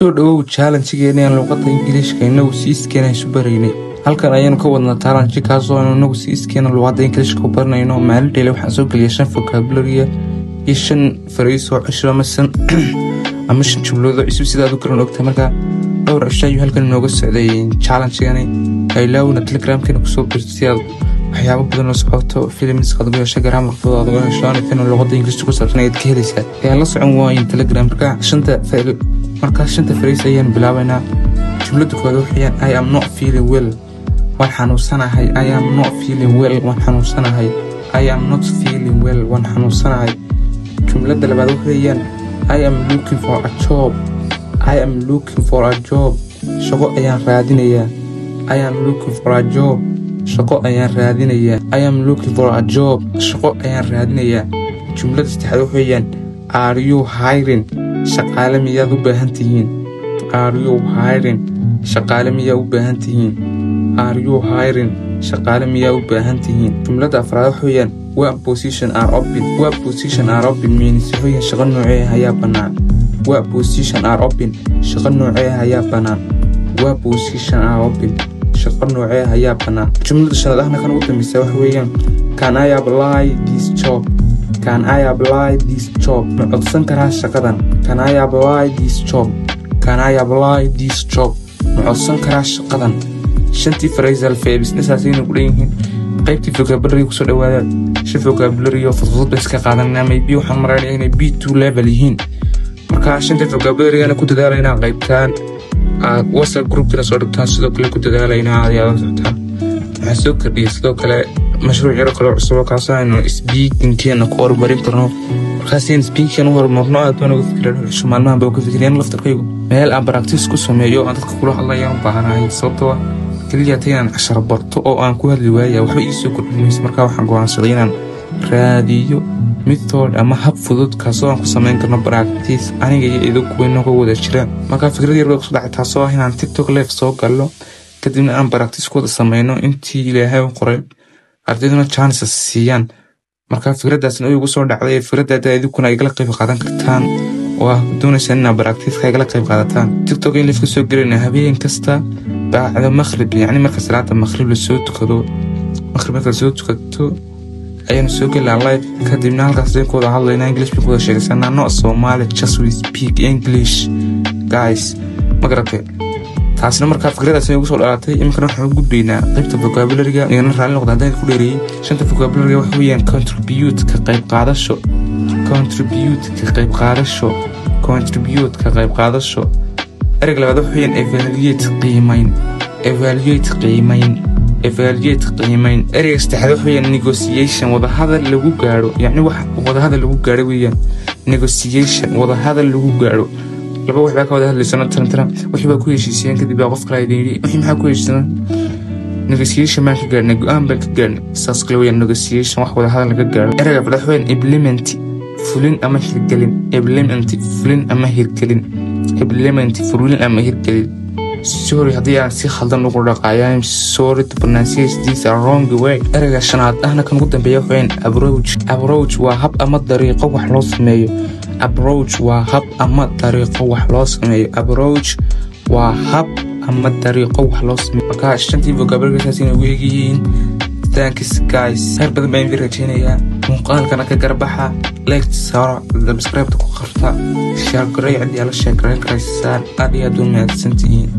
Soo dhawow challenge-geena luqadda Ingiriisiga inagu si iskeena isu baraynay. Halkan ayaanu ka wadnaa challenge kaasoo aanu inagu si iskeena luqadda Ingiriisiga u baranayno. Maalin dheele waxaan soo geliyay shan vocabulary iyo shan phrase oo cusub ama shan jumladood oo cusub, sidaad u garan ogtahay. Marka dhowr cisho ayuu halkan inooga socday challenge-gani. Ha ilaawina Telegramkeena kusoo biirto si aad waxyaabo badan la socoto, films aad uga hesho, grammar fudud aad uga hesho, anything oo luqadda Ingiriisiga ku saabsan ayaad ka helaysaa. Ayaan la socon waayin Telegram. Marka shanta phrase ayaan bilaabaynaa. Jumladda koowaad waxayaan "I am not feeling well", waan xanuunsanahay. I am not feeling well, waan xanuunsanahay. I am not feeling well, waan xanuunsanahay. Jumladda labaad waxayaan "I am looking for a job". I am looking for a job, shaqo ayaan raadinayaa. I am looking for a job, shaqo ayaan raadinayaa. I am looking for a job, shaqo ayaan raadinayaa. Jumladda saddexaad waxayaan "Are you hiring?" Shaqaale miyaad u baahan tihiin? Are you hiring? Shaqaale miyaa u baahan tihiin? Are you hiring? Shaqaale miyaa u baahan tihiin? Jumladda afraad waxayaan "What position are open?" What position are open means waxayaan shaqo noocee ah ayaa bannaan. What position are open? Shaqo noocee ah ayaa bannaan? What position are open? Shaqo noocee ah ayaa bannaan? Jumladda shanaad ahna kan ugu dambeysa waxa weeyaan "Can I apply this job?" Can I apply this job? Ma codsan karaa shaqadan? Can I apply this job? Can I apply this job? Ma codsan karaa shaqadan? Shantii phrasal verbs saasayna ku dhan yihiin. Qaybtii vocabulary kusoo dhawaada. Shan vocabulary oo fudfudud bay iska qaadanaa. Maybe waxaan maraynaya inay B2 level yihiin. Marka shanta vocabulary-gana ku dadaala inaa qaybtaan, aad WhatsApp groupkina soo dhigtaan. Sidoo kale ku dadaala inaa aad yaala socotaan. Waxaa soo kordhiyay sidoo kale mashruuc yaro kale cusub oo kaasoo aynu speakingkeena ku horumarin karno. Markaas speaking u horumarno aad baan uga fikiray. Cusub maalmahan baan uga fikireen laftarkaygu meel aan practice ku sameeyo, aan dadka kula hadlayaan u baahanahay, sababtoo ah keliya ta inaan cashar barto oo aan ku hadli waaya waxba ii soo kordhin mayso. Markaa waxaan go'aansaday inaan raadiyo method ama hab fudud kaasoo aan ku samayn karno practice, aniga iyo idinku inooga wada jiraan. Markaa fikrad yar bay kusoo dhacay, taasoo ah inaan TikTok live soo gallo, kadibna aan practice ku wada sameyno intii Ilaahay u qoray, ardayduna chances siiyaan. Marka fikraddaasna ay igu soo dhacday. Fikradda idinkuna igala qayb qaadan kartaan oo ah doonaysaan inaad practice-ka igala qayb qaadataan. TikTok in live ka soo gelayna habeen kasta bacda Maqrib, yacni marka salaada Maqrib lasoo tukado, Maqrib marka lasoo tukato ayaanu soo gelaa live. Kadibna halkaas ayaan ku wada hadlaynaa, English baan ku wada sheegaysanaa, no Somali, just we speak English, guys, ma garatay? Taasina markaa fikradaas igu soo dhalatay. Iminkana waxaan u gudbaynaa qaybta vocabulary-ga. Igana raalli noqda haddaan ku dheereeyey. Shanta vocabulary-ga waxa weeyaan contribute, ka qayb qaadasho. Contribute, ka qayb qaadasho. Contribute, ka qayb qaadasho. Ereyga labaad waxa weeyaan evaluate, qiimayn. Evaluate, qiimayn. Evaluate, qiimayn. Ereyga saddexaad waxa weeyaan negotiation, wadahadal lagu gaadho, yacni wax wadahadal lagu gaadho weeyaan. Negotiation, wadahadal lagu gaadho. Laba wax baa ka wada hadlaysano, taran taran wixii baa ku heshiisiyeen, kadib baa qof kale idin yidhi: "Wixii maxaa ku heshiisan?" "Negotiation baan ka gaadhnay, go'aan baan ka gaadhnay." Saas kale weeyaan negotiation, wax wadahadal laga gaadho. Ereyga afraad waxa weeyaan implement, fulin ama hirgelin. Implement, fulin ama hirgelin. Implement, fulin ama hirgelin. Sorry haddii aan si khaldan ugu dhaqaayo. I'm sorry to pronounce this a wrong way. Ereyga shanaad ahna kan ugu dambeeya waxa weeyaan approach. Approach waa hab ama dariiqo wax loo sameeyo. Approach waa hab ama dariiqo wax loo sameeyo. Approach waa hab ama dariiqo wax loo sameeyo. Marka shantii vocabulary saas inay ugu egyihiin. Thanks guys, khayr badan baan idin rajeynayaa. Muuqaalkana ka garbaxa, like saaro, subscribe ku qabta, share garay cidii ala share garayn karaysaan. Aad iyo aad u mahadsantihiin.